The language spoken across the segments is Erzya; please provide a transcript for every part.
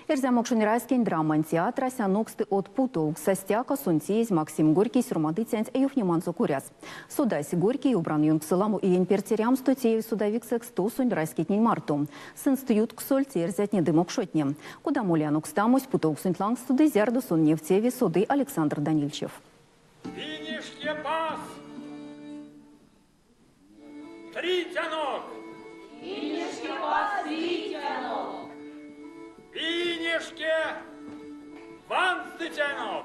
Эрзя-мокшонь раськень драмань театрась аноксты од путовкс. А стяко сон теезь Максим Горький сёрмадыцянть ёвтнеманзо коряс. Содазь, Горький Обран ёнкссо ламо иень перть эрямсто теевсь содавиксэкс тосонь раськетнень марто. Сынст ютксольть эрзятне ды мокшотне. Кода моли анокстамось путовксонть лангсто ды зярдо сон невтеви, соды Александр Данильчев. Инешкепаз! Тритянок! Инешкепаз, тритянок! Инешке ванстытянок!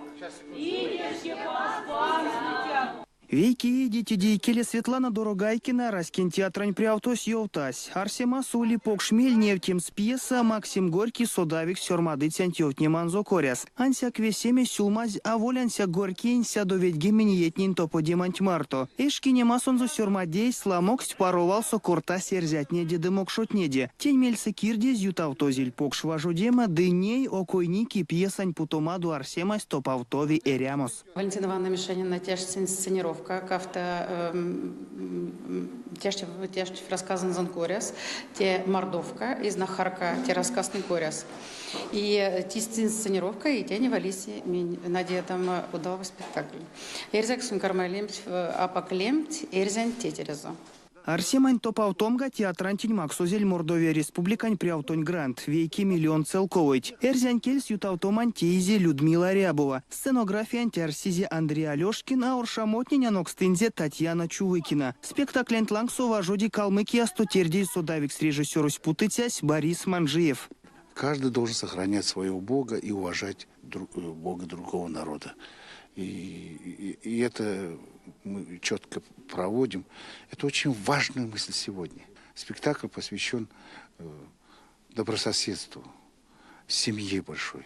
Инешкепаз, ванстытянок! Вейке иеде теде икеле Светлана Дорогайкина раськень театрань прявтось ёвтась, арсемасо ули покш мель невтемс пьеса Максим Горький содавикс сёрмадыцянть ёвтнеманзо коряс. Ансяк весемесь сюлмазь аволь ансяк Горькиень 190 иетнень топодеманть марто. Эсь шкинемасонзо сёрмадеесь ламоксть паро валсо кортась эрзятнеде ды мокшотнеде. Тень мельсэ кирдезь ютавтозель покш важодема ды ней, окойники, пьесань путомадо арсемась топавтови эрямос. Валентина Ивановна Мишанина тештсь инсценировка кавто тешть рассказанзо коряс, те Мордовка и Знахарка, те рассказтнэнь коряс. И тейсть инсценировка, и тень валиси минь Надя там удалого спектакль. Эрзякс карма лемть, апак лемть, эрзянь тетерезо. Арсемань топавтомга театрантень максозель Мордовия Республикань прявтонь грант, вейке миллион целковойть. Эрзянь кельс ютавтоманть теизе Людмила Рябова. Сценографиянть арсизе Андрей Алешкин, а оршамотнень анокстынзе Татьяна Чувыкина. Спектаклянть лангсо важоди Калмыкиясто тердезь содавикс режиссерось-путыцясь Борис Манжиев. Каждый должен сохранять своего Бога и уважать Бога другого народа. И это мы четко проводим. Это очень важная мысль сегодня. Спектакль посвящен добрососедству, семье большой.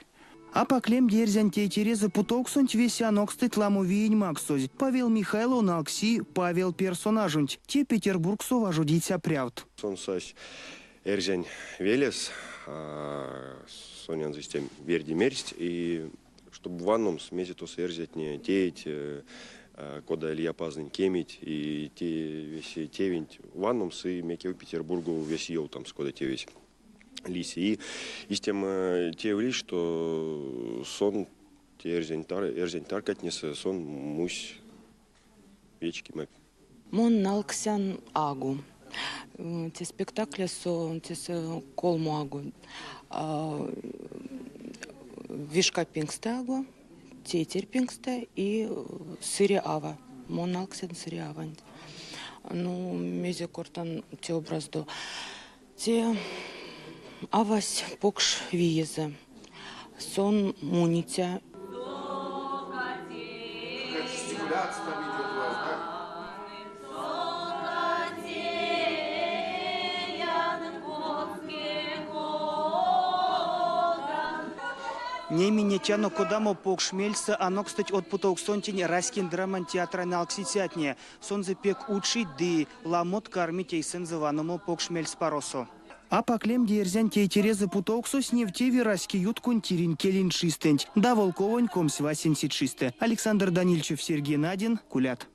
Апак лемде эрзянь тейтерезэ путовксонть весе анокстыть ламо виень максозь. Павел Михайлов налкси Павел персонажонть. Те Петербургсо важодиця прявт. Сон сась эрзянь велес, сонензэ истя верде мерсть, и чтобы ванномс, мезе тосо эрзятне теить, кода лия пазнэнь кемить, и те весе тевенть ванномс, и мекев Петербургов весе ёвтамс, кода тевесь лиси. И истямо тев лись, что сон те эрзянь таркатнесэ сон мусь вечкема. Мон налксян агу. Те спектаклясо тесэ колмо агу. Вишка пингстэ агу, тейтерь пингстэ и сыре ава. Мон налксян сыре аванть. Ну, мезе кортан те образдо. Те авась покш виезэ. Сон муниця. Какая-то жестикуляция там идет у вас, да? Ней минь нетяно, кодамо покш мельсэ анокстыть од путовксонтень раськень драмань театрань налксицятне. Сонзэ пек учить ды ламот кармить эйсэнзэ ваномо покш мельспаросо. Апак лемде эрзянь тейтерезэ путовксось невтеви раськеютконь тиринь келень чистэнть, даволковонь 28-це чистэ. Александр Данильчев, Сергей Надин, Кулят.